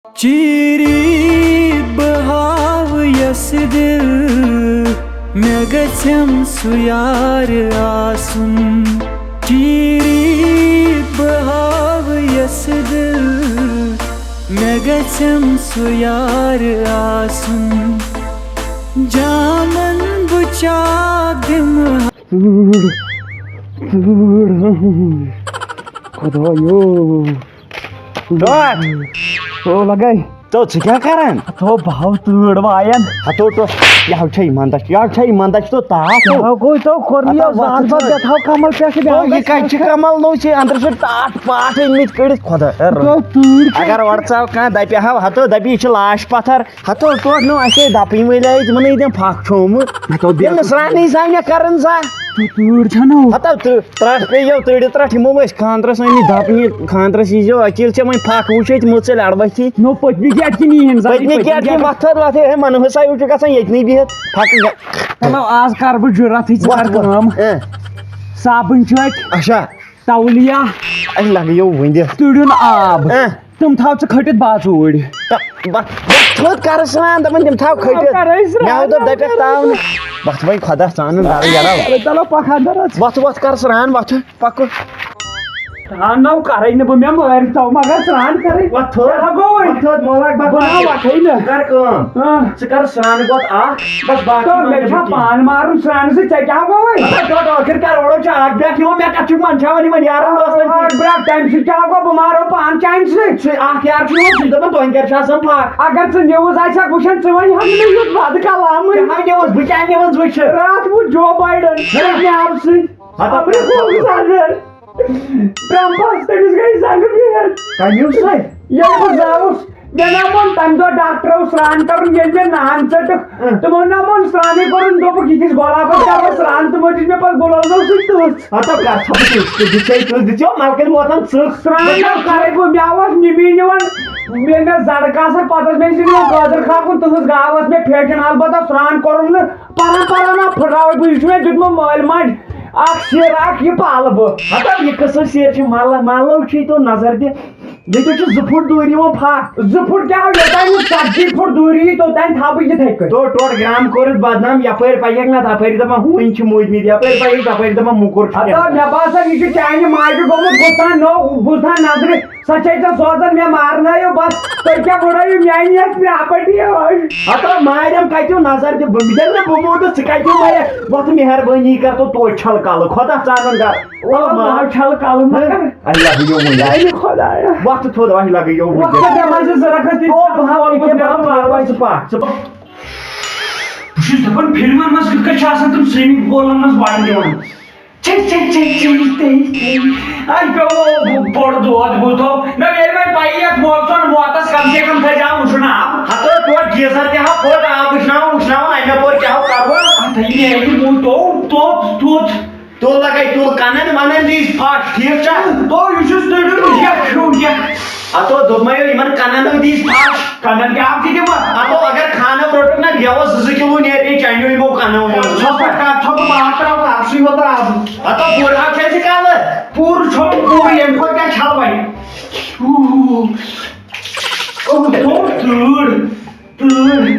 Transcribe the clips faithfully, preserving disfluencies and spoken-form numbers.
چیٖری بہٕ ہاوٕ یَس دِل، مےٚ گژھٮ۪م سُہ یار آسُن۔ چیٖری بہٕ ہاوٕ یَس دِل، مےٚ گژھٮ۪م سُہ یار آسُن۔ جامن بہٕ چاکھ دِمہٕ۔ ژوٗر، ژوٗر، خۄدایو۔ ڈاٹ۔ او لگے۔ تو ژٕ کیٛاہ کران؟ تو بہو تۭر وایان۔ ہتو تو، یہِ ہاو چھا یِمن دچھ، یہِ ہاو چھا یِمن دچھ تو تاپھ۔ یہِ ہاو گوٚو تو کوٚر نہٕ ہتو یہِ زان وۄتھ پتہٕ ژٕ۔ گژھٕ ہاو کمل پٮ۪ٹھ تو بیٛاکھ یہِ کتہِ چھِ کمل نوٚو چھِ أنٛدرٕ چھِ ٹاٹھ پاٹھ أنۍ مٕتۍ کٔڑِتھ خۄدا۔ تو تۭر چھِ۔ اگر اورٕ ژاو کانٛہہ دپہِ ہاو ہتو دپہِ یہِ چھِ لاش پتھر۔ ہتو ٹوٹھ نو اَسے دَپٕنۍ وٲلۍ آے تِمَن ییٚتٮ۪ن پھَکھ چھومُت۔ ہتو بیٚیہِ ییٚلہِ نہٕ سرٛانٕے زانہِ کَران زانٛہہ۔ تہٕ تۭر چھَنہٕ۔ ہتو تہٕ ترٛٹھ پیٚیو تۭرِ ترٛٹھ یِمو أسۍ خانٛدرَس أنۍ دَپنہِ خانٛدرَس ییٖزیو اَکیٖل ژےٚ وۄنۍ پھَکھ وٕچھے تِمو ژٔلۍ اَڑوَتھی۔ نو پٔتمہِ گیٹ کِنۍ یِہِنٛد زَن پٔتمہِ گیٹ کِنۍ وۄتھ تھٲد وۄتھ ہے مَنہٕ حساب چھُ گژھان ییٚتنٕے بِہِتھ پھَکھ۔ چلو آز کَرٕ بہٕ جُرتھٕے ژٕ وۄتھ کَر وۄتھ۔ کٲم۔ اۭں۔ صابٕنۍ چھُ اَتہِ۔ اچھا۔ تولیہ۔ اَسہِ لَگیو وٕنہِ۔ تُڑیُن آب۔ اۭں۔ تِم تھاو ژٕ کھٔٹِتھ باژوٗرۍ۔ تہٕ بَ-، بَ-، تھوٚد کَرٕ سرٛان، دَپان تِم تھاو کھٔٹِتھ۔ کَرَے سرٛان، مےٚ ہاو دوٚپ، دَپٮ۪کھ تاو نہٕ۔ وۄتھ وۄنۍ خۄدا ژانُن گَرٕ یَرَو۔ چلو پَکھ اَندَر حظ۔ وۄتھ، وۄتھ کَر سرٛان، وۄتھ، پَکو۔ سرٛان نو کَرَے نہٕ بہٕ، مےٚ مٲرۍ تو، مگر سرٛان کَرَے۔ وۄتھ تھوٚد۔ کیٛاہ گوٚوُے؟ وۄتھ تھوٚد، مولک، بَس بہٕ نہ وۄتھَے نہٕ۔ کَر کٲم۔ آ۔ ژٕ کَر سرٛان گۄڈٕ اَکھ، بَس باقٕے تو وَنہٕ مےٚ بہٕ چھا کِہیٖنۍ۔ پان مارُن سرٛانہٕ سۭتۍ، ژےٚ کیٛاہ گوٚوُے؟ مطلب، ٹوٹھ ٲخٕر کَر اورٕ چھُ اَکھ بیٛاکھ یِوان، مےٚ کَتھ چھُکھ منٛدچھاوان یِمَن یارَن دوستَن سۭتۍ؟ آ، برٛکھ، تَمہِ سۭتۍ کیٛاہ گوٚو؟ بہٕ مارو پان چانہِ سۭتۍ۔ سُہ اَکھ یار چھُ یِوان، سُہ چھُ دَپان، تۄہہِ کیٛاہ چھُ آسان پھَکھ؟ اگر ژٕ نِوٕز آسہِ ہا وٕچھان، ژٕ وَنہِ ہا نہٕ مےٚ یُتھ وَدٕ کَلامٕے۔ کیٛاہ نِوٕز؟ بہٕ کیٛاہ نِوٕز وٕچھِ؟ راتھ ووٚن جو بایڈن، ہے۔ پنجاب سۭتۍ۔ ہتا۔ اَمریٖکہُک صدر۔ ٹرمپس تٔمِس گٔے زنٛگہٕ بِہِتھ۔ کَمیُک سۭتۍ؟ ییٚلہِ بہٕ زاوُس، مےٚ نا ووٚن تَمہِ دۄہ ڈاکٹرو سرٛان کَرُن، ییٚلہِ مےٚ نان ژٔٹٕکھ۔ اۭں۔ تِمو نا ووٚن سرٛانٕے کوٚرُن، دوٚپُکھ، "یہِ کِس گۄلابَس کَرو سرٛان؟" تِمو دِژ مےٚ پَتہٕ گُلَل زو سۭتۍ تٕژھ۔ ہتا کَر ژھا بہٕ تٕژھ، دِژے تٕژھ، دِژیو مَلکَن ووتَن ژٕژھ۔ سرٛان نا کَرَے بہٕ، مےٚ آو اَتھ نِمی نِوان، مےٚ، مےٚ زَڑکہٕ آسَن پَتہٕ ٲس مےٚ أمۍ سٕنٛدِ قٲدر خان کُن تٕہٕنٛز گاو ٲس مےٚ پھیٹھِن، البتہ سرٛان کوٚرُم نہٕ۔ پَران پَران آو پھٕٹراوَے بہٕ، یہِ چھُ مےٚ دیُتمُت مٲلۍ ماجہِ۔ اکھ سیر اکھ یہِ پالہٕ بہٕ۔ ہتا یہِ قٕسم سیر چھِ ملہٕ، ملو چھُے تو نظر دِ۔ ییٚتہِ چھُ زٕ فُٹ دوٗری یِوان پھکھ۔ زٕ فُٹ کیٛاہ، یوٚتام نہٕ ژتجی فُٹ دوٗری یی، توٚتام تھاو بہٕ یِتھَے کٔنۍ۔ تو ٹوٹھ گرام کوٚرُتھ بدنام، یپٲرۍ پککھ نہ تپٲرۍ دپان ہوٗنۍ چھِ موٗدمٕتۍ، یپٲرۍ پککھ تپٲرۍ دپان موٚکُر چھُ ہتا کیٛاہ۔ مےٚ باسان یہِ چھُ چانہِ ماجہِ گوٚمُت گُستان نو، گُستان نظرِ۔ سۄ چھے ژےٚ سوزان مےٚ مارنٲیِو بس، تُہۍ کیٛاہ وٕڑٲیِو میٛانہِ یَتھ پراپرٹی یٲج؟ ہتا مارٮ۪م کتیُو نظر دِ، بہٕ، ییٚلہِ نہٕ بہٕ موٗدُس، ژٕ کتیُو مارٮ۪کھ؟ وۄتھ مہربٲنی کر تو توتہِ چھل کلہٕ، خۄدا ژانُن گرٕ۔ وَلہٕ وَلہٕ ماو چھل کلہٕ مگر۔ اَسہِ لگیو وُنہِ۔ میٛانہِ خۄدایا۔ وۄتھ تھوٚد، اَسہِ لگیو وُنہِ۔ وۄتھ ژےٚ مےٚ منٛز چھِ ضروٗرت، یہِ او، بہٕ ہاوٕ یہِ کیٛاہ، بہٕ ہاوٕ ژٕ پَکھ، ژٕ پَکھ۔ بہٕ چھُس دَپان، فِلمَن منٛز کِتھ کٔنۍ چھِ آسان تِم swimming poolَن منٛز وَنہٕ دِوان۔ چے، چے، چے، چے، چے، چے۔ اَسہِ پیوٚو بوٚڑ دود بوٗزتھو۔ مےٚ ییٚلہِ وۄنۍ پَیی یَتھ موت چھُنہٕ موتَس کَم سے کَم تھٲیزِ ہا وٕشُن آب۔ ہَتہٕ توتہِ گیٖزَر تہِ ہا پھوٚٹ، آب وٕشناوان، وٕشناوان، اَمہِ اَپور کیٛاہ ہو کَرٕ بہٕ؟ اَتھ ہے نیرِ نہٕ موٗ-، تو، تو، توٚت۔ تو لَگَے، تو کَنَن وَنَن دیٖز پھَش، ٹھیٖک چھا؟ تو یہِ چھُس تُہۍ یَکھ ہیوٗ یَکھ۔ ہَتو دوٚپمَے یو یِمَن کَنَن دیٖز پھَش۔ کَنَن کیٛاہ آب تہِ دِمہٕ؟ ہَتو اگر کھانو روٚٹُکھ نہ گٮ۪وَس زٕ زٕ کِلوٗ نیرِ چانیو یِمو کَنو منٛز۔ ژھۄپہٕ کَر، ژھۄپہٕ بہٕ ہا ترٛاوٕ تَتھ سٕے یوت آب۔ ہَتو بوٗرٕ ہا چھِ اَسہِ کَلہٕ۔ پوٗرٕ چھۄپہٕ پوٗرٕ، ییٚمہِ کھۄتہٕ کیٛاہ چھَلہٕ وۄنۍ؟ اوہ، اوہ، تۭر، تۭر۔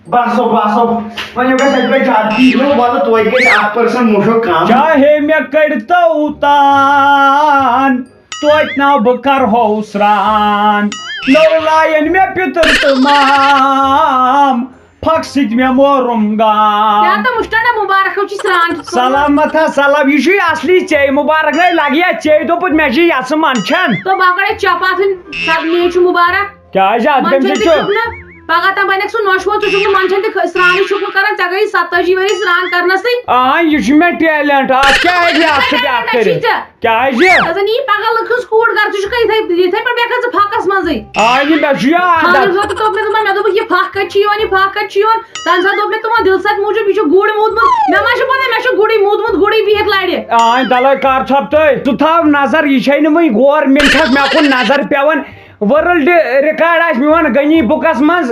باسو، باسو۔ وۄنۍ گژھِ اَتہِ پٮ۪ٹھ زیادٕ تیٖل۔ وَلہٕ توتہِ گژھِ اَکھ percent مُشُک کَم۔ چاہے مےٚ کٔڑۍتو تان، توتہِ ناو بہٕ کَرہو سرٛان۔ نٔو لایَن مےٚ پِتٕر تہٕ مام، پھَکھ سۭتۍ مےٚ مورُم گام۔ کیٛاہ تہٕ مُشکا نہ مُبارک ہو چھِ سرٛان کِتھ کٔنۍ؟ سلامت ہا سلام، یہِ چھُے اَصلی ژے مُبارک، نَے لَگہِ یا ژے دوٚپُتھ مےٚ چھِ یَسہٕ منٛدچھان۔ تو بہٕ ہا کَڑے چۄپہٕ اَتھ وۄنۍ، سب میے چھُ مُبارک۔ کیٛازِ اَتھ کٔمۍ منٛدچھان چھُ تہِ چھُکھ نہٕ، پَگاہ تام بَنٮ۪کھ سُہ نۄشہِ وول، ژٕ چھُکھ نہٕ منٛدچھان تہِ خ-، سرٛانٕے چھُکھ نہٕ کَران، ژےٚ گٔیی ستٲجی ؤری سرٛان کَرنَسٕے۔ آ، یہِ چھُ مےٚ talent، اَتھ کیٛاہ ہیٚکہِ مےٚ اَتھ سۭتۍ بیٛاکھ talent چھُے کٔرِتھ؟ ژےٚ۔ کیٛازِ؟ ژٕ زَن یی پَگاہ لٔکٕر سکوٗٹ گَرٕ، ژٕ چھُکھ یِتھَے، یِتھَے پٲٹھۍ بیٚہکھ ژٕ پھَکَس منٛزٕے۔ آ، یہِ مےٚ چھُ یہِ عادت۔ خانٛدرَس دۄہ تہِ دوٚپ مےٚ تِمَن، مےٚ دوٚپُکھ، "یہِ پھَکھ کَتہِ چھِ یِوان، یہِ پھَکھ کَتہِ چھِ یِوان؟" تَمہِ ساتہٕ دوٚپ مےٚ تِمَن دِلہٕ سۭتۍ موٗجوٗب، "یہِ چھُ گُرۍ موٗدمُت۔" مےٚ ما چھُ پَتہ، مےٚ چھُ گُرٕے موٗدمُت، گُرٕے بِہِتھ لَرِ۔ آ، تَلَے کَر ژھۄپہٕ تُہۍ۔ ژٕ تھاو نظر، یہِ چھے نہٕ وٕنہِ government چھَس مےٚ کُن نظر پٮ۪وان۔ World record آسہِ میون گٔنی بُکَس منٛز۔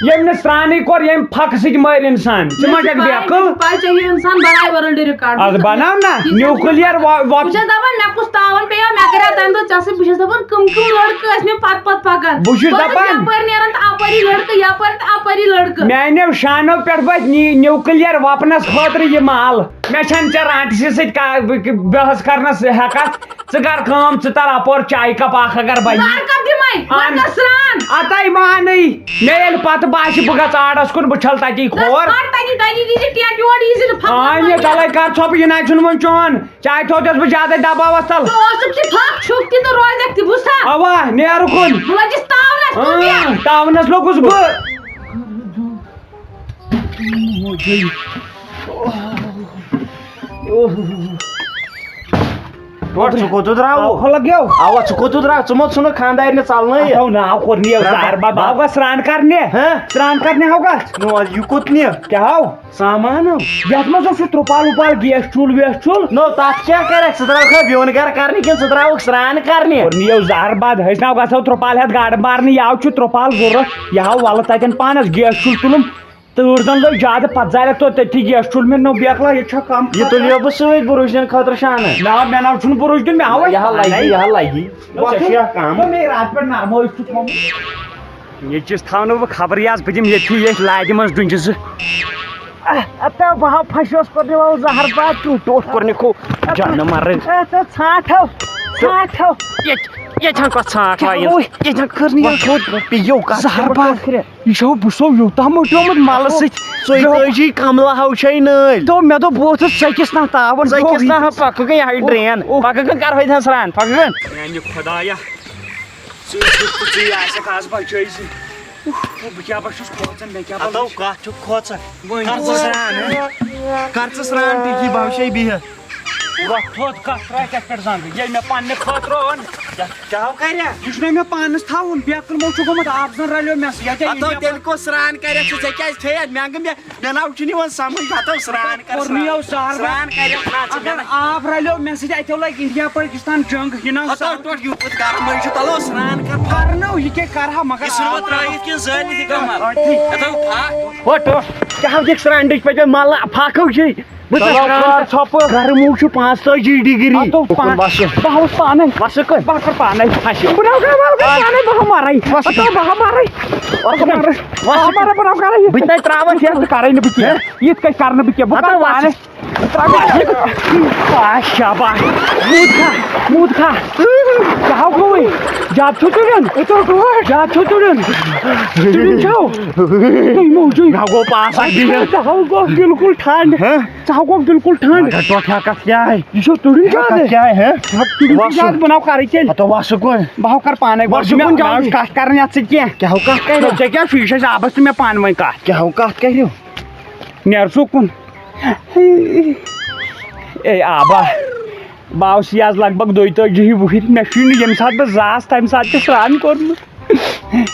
ییٚمۍ نہٕ سرٛانٕے کوٚر، ییٚمۍ پھکہٕ سۭتۍ مٲرۍ اِنسان۔ ژٕ ما چھَکھ بے عقل؟ پَے ژےٚ یہِ اِنسان بَنایہِ world record۔ اَدٕ بَناو نا، یہِ چھَنہٕ nuclear پَے۔ Wa-، wa-، بہٕ چھَس دَپان، مےٚ کُس تاوَن پیٚیو، مےٚ کَریٛا تَمہِ دۄہ ژےٚ سۭتۍ؟ بہٕ چھَس دَپان، کٕم کٕم لٔڑکہٕ ٲسۍ مےٚ پَتہٕ پَتہٕ پَکان۔ بہٕ چھُس بہٕ ٲسٕس دَپان، یَپٲرۍ نیران تہٕ اَپٲری لٔڑکہٕ، یَپٲرۍ تہٕ اَپٲری لٔڑکہٕ۔ میٛانیو شانو پٮ۪ٹھ وَتہِ نی-، nuclear weapons خٲطرٕ یہِ مال۔ مےٚ چھَنہٕ ژےٚ رانٛٹسہِ سۭتۍ کا-، بحث کَرنَس ہٮ۪کَتھ۔ ژٕ کر کٲم، ژٕ تر اپور چایہِ کپ اکھ اگر بنہِ۔ کر کر دِمے، وۄنۍ اَن۔ کر سرٛان۔ اتے مانے، مےٚ ییٚلہِ پتہٕ باسہِ بہٕ گژھٕ آڑس کُن، بہٕ چھل تتی کھور۔ کر تتی، تتی دیٖزِ ٹٮ۪نٛٹ یور، ییٖزِ نہٕ پھکھ اہنہِ پھکھ۔ تلے کر ژھۄپہٕ، یہِ نہ چھُنہٕ وۄنۍ چون۔ چاے تھوٚو چھس بہٕ زیادے دباوس تل۔ ژٕ اوسُکھ ژٕ پھکھ چھُکھ تہِ تہٕ روزکھ تہِ، بوٗزتھا؟ اوا، نیر کُن۔ بہٕ لٔجِس تاونس کُن اۭں، یہِ۔ تاونس لوٚگُس بہٕ۔ اور ژٕ کوٚت درٛاوُکھ؟ اَوا، ژٕ کوٚت درٛاوُکھ؟ ژٕ مہ ژھُنُکھ خانٛدارنہِ ژَلنٲیِتھ؟ اَتھو ناو کوٚر نہٕ یہِ زہر بَد۔ بہٕ آوُس سرٛان کَرنہِ۔ ہہ؟ سرٛان کَرنہِ آو گژھ۔ نو، یہِ کوٚت نہِ؟ کیٛاہ آو؟ سامان آو؟ یَتھ منٛز اوس سُہ ترٛپال وُپال، گیس چوٗلہٕ ویس چوٗلہٕ۔ نو، تَتھ کیٛاہ کَرَکھ؟ ژٕ درٛاوکھا بیوٚن گَرٕ کَرنہِ کِنہٕ ژٕ درٛاوُکھ سرٛان کَرنہِ؟ کوٚر نہٕ یہِ زہر بَد۔ ہیٚژ ناو گژھو ترٛپال ہٮ۪تھ گاڈٕ مارنہِ۔ یہِ آو چھُ ترٛپال ضوٚرَتھ۔ یہِ آو وَلہٕ تَتٮ۪ن پانَس، گیس چوٗلہٕ تُلُم۔ تۭر زن لٔج زیادٕ، پتہٕ زالٮ۪کھ توتہِ تٔتھی گیس چوٗلہٕ مےٚ۔ نو بیکلا، ییٚتہِ چھا کم یہِ خطرٕ؟ تُلِو بہٕ سۭتۍ بُروٗش دِنہٕ خٲطرٕ شانہٕ۔ نہ، مےٚ نہ چھُنہٕ بُروٗش دیُن، مےٚ آوے یہِ ہا لگہِ، پانے۔ یہِ ہا لگہِ۔ نہ، وۄتھ ژےٚ چھُ چھُ یہِ کم۔ نہ، مےٚ راتہٕ پٮ۪ٹھ نرمٲے چھُ تھوٚمُت۔ ییٚتہِ چھُس تھاونہٕ بہٕ خبرٕے آز، بہٕ دِمہٕ ییٚتھی ییٚتھۍ لادِ منٛز ڈُنجہِ زٕ۔ اہ، اتا بہٕ ہا پھسیوس، کوٚر نہٕ وۄنۍ زہر باد تیوٗت ٹوٹھ کوٚر نہٕ کھو۔ جانہٕ مرٕے۔ اے، ژٕ ژھانٛٹھو، ژھانٛٹھو۔ ییٚتہِ، ییٚتہِ ہن کۄس ژھانٛٹھ وایِن؟ اوے۔ ییٚتہِ ہن کٔر نہٕ یہِ۔ وۄتھ تھوٚد پیٚیو کتھ زہر کرٕ باد۔ بہٕ کھرٛے۔ یہِ چھو بہٕ سو یوٗتاہ موٚٹیومُت ملہٕ سۭتۍ۔ ژۄیہِ تٲجی کملہٕ ہاو چھے نٲلۍ۔ تو مےٚ دوٚپ، بہٕ اوسُس ژٔکِس تام تاون۔ ژٔکِس تام پکہٕ گٔے یہے اوہ، ڈرین۔ اوہ۔ پکہٕ گٔے کرہوے تھن سران۔ پکہٕ گٔے۔ میانہِ خدایا، ژٕ ژٕ ژٕ آسکھ آز بچٲیزِ۔ اوہ، بہٕ کیٛاہ بہٕ چھُس کھوژان، مےٚ کیٛاہ بہٕ کھوژان۔ وۄنۍ کر ژٕ سران، ہہ؟ کر ژٕ سران، ٹِکی بہٕ وٕچھے بِہِتھ۔ وۄتھ تھوٚد، کتھ ترٛایہِ کتھ پٮ۪ٹھ زنٛگہٕ؟ ییٚلہِ مےٚ پننہِ خٲطرٕ اوٚن۔ کیٛاہ، کیٛاہ ہو کرِ؟ یہِ چھُنہ مےٚ پانس تھاوُن، بیکٕل مو چھُ گوٚمُت آب زن رلیو مےٚ سۭتۍ۔ ییٚتہِ ہتو یہِ تیٚلہِ کۄس سران کرکھ ژٕ؟ ژےٚ کیٛازِ تھٲیتھ؟ مےٚ گٔے مےٚ، مےٚ ناو چھُنہٕ یِوان سمجھ۔ ہتو سران کر، کوٚر مےٚ سران۔ یو زہر بد۔ سران کرکھ نا ژٕ، اگر مےٚ نہ آب رلیو مےٚ سۭتۍ، اتیو لگہِ انڈیا پٲکستان جنگ، یہِ نہ ہتو ٹوٹھ یوٗت گرمٕے چھُ، تلو سران کر۔ کرنو، یہِ کیٛاہ کرہا مگر یہِ ژھٕنو آب۔ ترٲیِتھ کِنہٕ زٲلِتھ یہِ کمل؟ آ، ٹھیٖک۔ ہتو پھاکھ۔ ہو ٹوٹھ، کیٛاہ ہو دِکھ سران ڈِچ پٮ۪ٹھ ملہٕ پھاکھو چھے۔ بہٕ چلو، چھُس کر ژھۄپہٕ۔ گرم چھُ پانٛژھ تٲجی ڈگری۔ ہتو پانٛژھ۔ وَسہٕ۔ بہٕ ہاوس پانے۔ وَسہٕ کٔر؟ بہٕ ہا کر پانے۔ اچھا۔ بہٕ ناو کر، بہٕ ہا کر پانے، بہٕ ہا مارے۔ وَسہٕ۔ ہتو بہٕ ہا مارے۔ وَسہٕ کر؟ بہٕ ہا مارے، بہٕ ناو کرے۔ بہٕ تہِ ناو تراوَتھ یتھ۔ ژٕ کرے نہٕ بہٕ کینٛہہ۔ یِتھ کٔنۍ کرٕ نہٕ بہٕ کینٛہہ۔ بہٕ ہتو کرٕ وَسہٕ۔ پانے۔ بہٕ تراوٕ۔ آ، شاباش۔ موٗد کھا، موٗد کھا۔ کیٛاہ ہو گوٚوٕے؟ زیادٕ چھُ تُلُن۔ زیادٕ چھُ تُلُن۔ تُلُن چھو۔ تُہۍ مو چھُو۔ مےٚ گوٚو پاس اکھ دِنہٕ۔ ژٕ ہاو گوٚو بِلکُل ٹھنٛڈ۔ ہہ؟ ژٕ ہاو گوٚو بِلکُل ٹھنٛڈ۔ مگر ٹوٹھ ہیٚکتھ کیٛاہ آے؟ یہِ چھُ تُلُن زیادٕ۔ ہیٚکتھ کیٛاہ آے، ہہ؟ تُلُن چھُ وَسُن۔ زیادٕ، بہٕ ناو کَرٕے تیٚلہِ۔ ہتو وَسہٕ کُن۔ بہٕ ہاو کَرٕ پانے گۄڈٕ۔ وَسہٕ کُن مےٚ جلدی۔ آسہِ کَتھ کَرٕنۍ اَتھ سۭتۍ کینٛہہ۔ کیٛاہ ہو کَتھ کَرِ؟ ژےٚ کیٛاہ چھُ؟ یہِ چھِ اَسہِ آبَس تہٕ مےٚ پانہٕ ؤنۍ کَتھ۔ کیٛاہ ہو کَتھ کَرِ؟ نیر ژٕ کُن۔ اے آبا، بہٕ آوُس یہِ آز لگ بگ دۄیتٲجی وُہٕرۍ۔ مےٚ چھُے نہٕ ییٚمہِ ساتہٕ بہٕ زاس، تَمہِ ساتہٕ تہِ سرٛان کوٚرمُت۔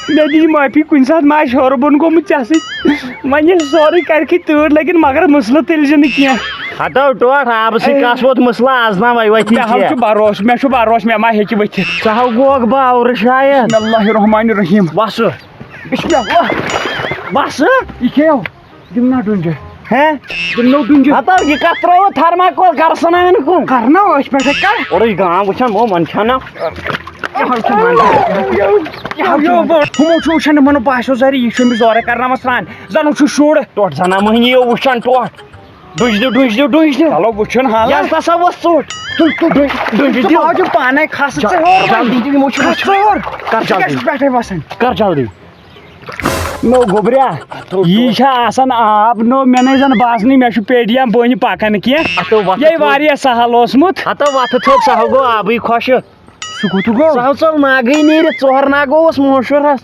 مےٚ دِیہِ معٲفی، کُنہِ ساتہٕ ما آسہِ ہیوٚر بۄن گوٚمُت ژےٚ سۭتۍ۔ وۄنۍ ییٚلہِ سورُے کَرِکھٕے تۭر لٔگِن، مگر مسلہٕ تُلۍ زِ نہٕ کینٛہہ۔ ہتو ٹوٹھ، آبہٕ سۭتۍ کَس ووت مسلہٕ؟ آز نا وۄنۍ وۄتھی مےٚ حظ کینٛہہ۔ چھُ بروسہٕ، مےٚ چھُ بروسہٕ، مےٚ ما ہیٚکہِ ؤتھِتھ۔ ژٕ ہاو گوکھ باورٕ شاید۔ بسم اللہ الرحمن الرحیم۔ وَسہٕ۔ بسم اللہ۔ وَسہٕ۔ یہِ کیٛاہ ہو؟ دِم نا ڈُنجہِ۔ ہے؟ دِم نو ڈُنجہِ۔ ہتو، یہِ کتھ ترٲوٕ تھرماکول گرٕ سنان کُن؟ کرناو أتھۍ پٮ۪ٹھے کر۔ اورٕچ گام وٕچھان مو من چھانا۔ یہِ حظ چھُ من۔ یہِ حظ چھُ من۔ ہُمو چھُ وٕچھان، یِمن باسیو زرِ، یہِ چھُ أمِس زورٕ کرناوان سران۔ زن چھُ شُر۔ ٹوٹھ زنان مٔہنی یو وٕچھان ٹوٹھ۔ ڈُنجہِ دِو، ڈُنجہِ دِو، ڈُنجہِ دِو۔ چلو وٕچھُن حالہ۔ یس دسا وۄس ژوٚٹ۔ تُل، تُل، ڈُنجہِ، ڈُنجہِ ژٕ دِو۔ باو چھُ پانے کھس ژٕ ہیوٚر وۄنۍ۔ جلدی دِو، یِمو چھُ کھس وٕچھُن۔ ژٕ ہیوٚر۔ کر ژٕ کیٛازِ جلدی۔ چھُکھ پٮ۪ٹھے وَسان؟ کر جلدی۔ نو گوٚبریا، ہتو یی چھا آسان آب؟ نو مےٚ نے زن باسنٕے مےٚ چھُ پیٹیام بٔنۍ پکان کینٛہہ۔ ہتو وتھٕ یے تھوٚد۔ واریاہ سہل اوسمُت۔ ہتو وتھٕ تھوٚد، سُہ ہا گوٚو آبٕے خۄشک۔ سُہ کوٚت گوٚو؟ سُہ ہا ژوٚل ناگٕے نیٖرِتھ، ژوہر ناگ اوس مہشوٗر حظ۔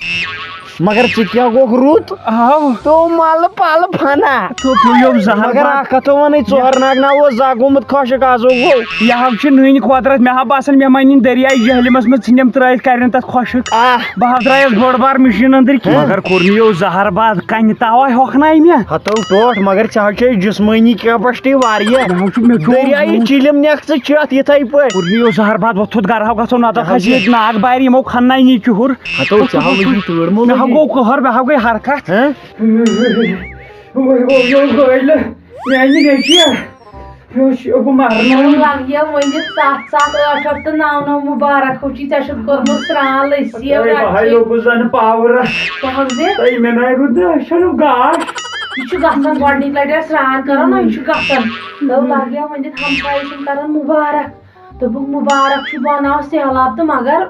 مگر ژٕ کیٛاہ گوٚکھ رُت؟ آو۔ تو ملہٕ پلہٕ فنا۔ تو پیوٚو زہر مگر باد۔ اکھ کتھ ونے، ژوہر ناگ نا اوس زا گوٚمُت خۄشک، آز گوٚو۔ یہِ ہا چھُ نٔنۍ قۄدرت، مےٚ ہا باسان مےٚ ما نِن دٔریاے جہلمس منٛز، ژھٕنِم ترٲیِتھ کرن تتھ خۄشک۔ آہ۔ بہٕ حظ درٛایس بوٚڑ بار مِشیٖن أنٛدٕرۍ کِنۍ۔ ہہ؟ مگر کوٚر مےٚ یہِ زہر باد، کنہِ تاوے ہۄکھنایہِ مےٚ۔ ہتو ٹوٹھ، مگر ژےٚ حظ چھے جسمٲنی capacity واریاہ۔ مےٚ حظ چھُ، مےٚ چھُ دٔریایہِ چِلِم نٮ۪کھ ژٕ چٮ۪تھ یِتھے پٲٹھۍ۔ کوٚر مےٚ یہِ زہر باد، وۄتھُت گرٕ ہاو گژھو، نتہٕ مےٚ حظ حظ چھِ یہِ ییٚتہِ ناگ بارِ، یِمو کھنناے نہٕ یہِ کِہُر۔ ہتو ژےٚ حظ لٔگی تۭر مو مےٚ حظ گوٚو قہر، مےٚ ہا گٔے حرکت۔ ہہ؟ وۄنۍ گوٚو یہِ گٲلۍ میٛانہِ نیٚچوِ۔ مےٚ اوس یہِ، بہٕ مَرناوُن۔ لَگہِ وۄنۍ یہِ ستھ ستھ، ٲٹھ ٲٹھ تہٕ نَو نَو مُبارک ہو چھی، ژےٚ چھُتھ کوٚرمُت سرٛان لٔسۍ یہِ تۄہہِ رَتھ بہٕ ہاے چھِ۔ لوٚگُس زَن پاورَس۔ پہم زِ تۄہہِ مےٚ نَے روٗد نہٕ أچھَن گاش۔ یہِ چھُ گژھان گۄڈٕنِکۍ لَٹہِ اَسہِ سرٛان کَران نا، یہِ چھُ گژھان۔ تہٕ لَگہِ وۄنۍ یہِ ہمسایہِ چھِنہٕ کَران مُبارک۔ دوٚپُکھ، مُبارک چھُ بناو سہلاب تہٕ مگر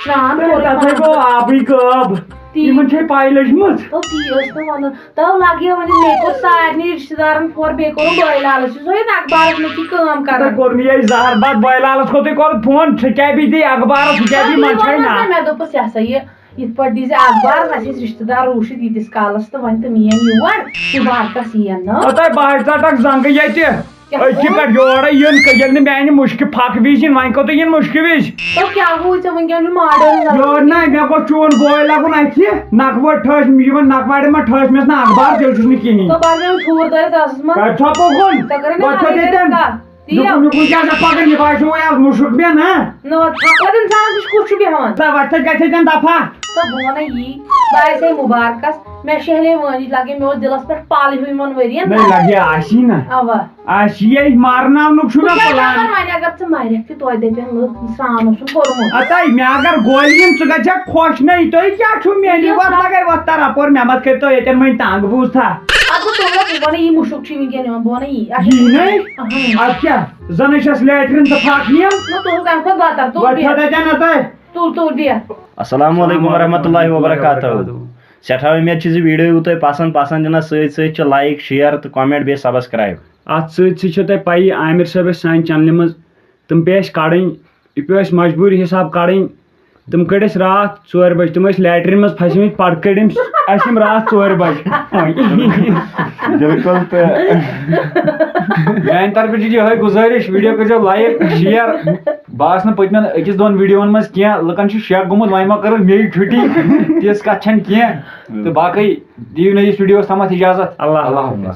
سرٛان تہٕ کوٚرُے تَتھ ہے پانَس۔ گوٚو آبٕے غٲب۔ تی۔ یِمَن چھے پَے لٔجمٕژ۔ تو تی ٲسۍ نہٕ وَنان۔ تو لَگہِ وۄنۍ مےٚ کوٚر سارنٕے رِشتہٕ دارَن فون، بیٚیہِ کوٚرُم بٲے لالَس۔ یُس وۄنۍ اخبارَس منٛز چھِ کٲم تۄہہِ کَران۔ کوٚر نہٕ یہِ زہر بَتھ بٲے لالَس کوٚر تۄہہِ کوٚر فون، سُہ کیٛاہ بیٚیہِ دی اخبارَس، سُہ کیٛاہ دی تَتی منٛز چھے ووٚنمَس نا۔ نا، مےٚ دوٚپُس، یہِ ہسا یہِ، یِتھ پٲٹھۍ دیٖزِ اخبار، اَسہِ ٲسۍ رِشتہٕ دار روٗشِتھ ییٖتِس کالَس تہٕ وۄنۍ تِم یِن یور، مُبارکَس یِن نہٕ۔ ہَتَے بہٕ ہَے ژَٹَکھ زنٛگہٕ ییٚتہِ۔ کیٛاہ أتھۍ گوٚو؟ پٮ۪ٹھ یورَے یُن، کٔہ ییٚلہِ نہٕ میٛانہِ مُشکہِ پھَکھ وِزِ یِن، وۄنۍ کوٚت یِن مُشکہِ وِزِ؟ تو کیٛاہ گوٚو ژےٚ وٕنکیٚن چھُ ماڈٲرٕن زمانہٕ؟ یورٕ نہ، مےٚ گوٚژھ چون بوے لَگُن اَتھِ، نَکھٕ وٲرۍ ٹھٲسۍ، یِمَن نَکھٕ وارٮ۪ن ما ٹھٲسۍ مےٚ نہ اَخبار، تیٚلہِ چھُس نہٕ کِہیٖنۍ۔ تو پَتہٕ مےٚ ٹھوٗر دٲرِتھ ٲسَس منٛز۔ کَتہِ ژھۄپہٕ کُن؟ ژےٚ کَرے نہٕ وۄتھ تھٲے ماڈٲرٕن تَتٮ۪ن۔ کَتھ؟ تی نُکُن، ہا۔ نُکُن کیٛاہ سا پَکان، یہِ باسیٚو وۄنۍ اَز مُشُک مےٚ نہ۔ نہ، وۄتھ تھَکھ وۄتھ اِنسانَس نِش کُس چھُ بیٚہوان؟ تہٕ وۄتھ تھٲے گژھِ تَتٮ۪ن دَفا۔ تہٕ بہٕ وَنَے یی، بہٕ آسے مُبارکَس، مےٚ شیہلے وٲنِج لَگے، مےٚ اوس دِلَس پٮ۪ٹھ پَل ہیوٗ یِمَن ؤرِیَن۔ نہ، لَگہِ آسی نہ۔ اَوا۔ آ، شیٖش مارناونُک چھُ مےٚ وٕچھ وۄنۍ پلان۔ اگر، وۄنۍ اگر ژٕ مرکھ تہِ، توتہِ دَپن لُکھ، سرٛان اوسُن کوٚرمُت۔ ہتے، مےٚ اگر گولہِ یِن، ژٕ گژھکھ خۄش۔ نَے، تُہۍ کیٛاہ چھُو مےٚ یہِ نِش وَتھ وَتھ؟ لَگے وَتھ تَر اَپور، مےٚ مت کٔرۍتو ییٚتٮ۪ن وۄنۍ تنٛگ، بوٗزتھا؟ اَدٕ بہٕ تُلہٕ، بہٕ وَنہٕ، یہِ مُشُک چھُ وٕنکٮ۪ن یِوان، بہٕ وَنہٕ یی۔ اچھا۔ یی نَے؟ اَہَن۔ اَدٕ کیٛاہ، زَن چھَس لیٹرِن تہٕ پھاکھ یِم۔ نہ، تُل، تَمہِ کھۄتہٕ بدتر، تُل وۄتھ بیٚہہ۔ تھٲے تَتٮ۪ن ہتے۔ تُل، تُل بیٚہہ۔ السلام علیکم ورحمۃ اللہ وبرکاتہ۔ سٮ۪ٹھاہ اُمید چھِ زِ video یِیِو تۄہہِ پسنٛد، پسنٛد یِنَس سۭتۍ سۭتۍ چھِ like، share تہٕ comment بیٚیہِ subscribe۔ اَتھ سۭتۍ سۭتۍ چھو تۄہہِ پَیی، عامر صٲب ٲسۍ سانہِ channelہِ منٛز، تِم پیٚیہِ اَسہِ کَڑٕنۍ، یہِ پیوٚو اَسہِ مجبوٗری حساب کَڑٕنۍ۔ تِم کٔڑۍ اَسہِ راتھ ژورِ بجہِ، تِم ٲسۍ لیٹرِن منٛز پھسیمٕتۍ، پَتہٕ کٔڑۍ أمۍ اَسہِ یِم راتھ ژورِ بجہِ۔ بِلکُل تہٕ۔ میٛانہِ طرفہٕ چھِ یِہوٚے گُزٲرِش، video کٔرۍزیو like، share۔ بہٕ آسہٕ نہٕ پٔتمٮ۪ن أکِس دۄن videoوَن منٛز کینٛہہ، لُکَن چھُ شک گوٚمُت، وۄنۍ ما کٔرٕکھ مے چھُٹی، تِژھ کَتھ چھَنہٕ کینٛہہ۔ تہٕ باقٕے دِیِو نٔیِس videoوَس تامَتھ اِجازت۔ اللہ اللہ حافظ۔ حافظ۔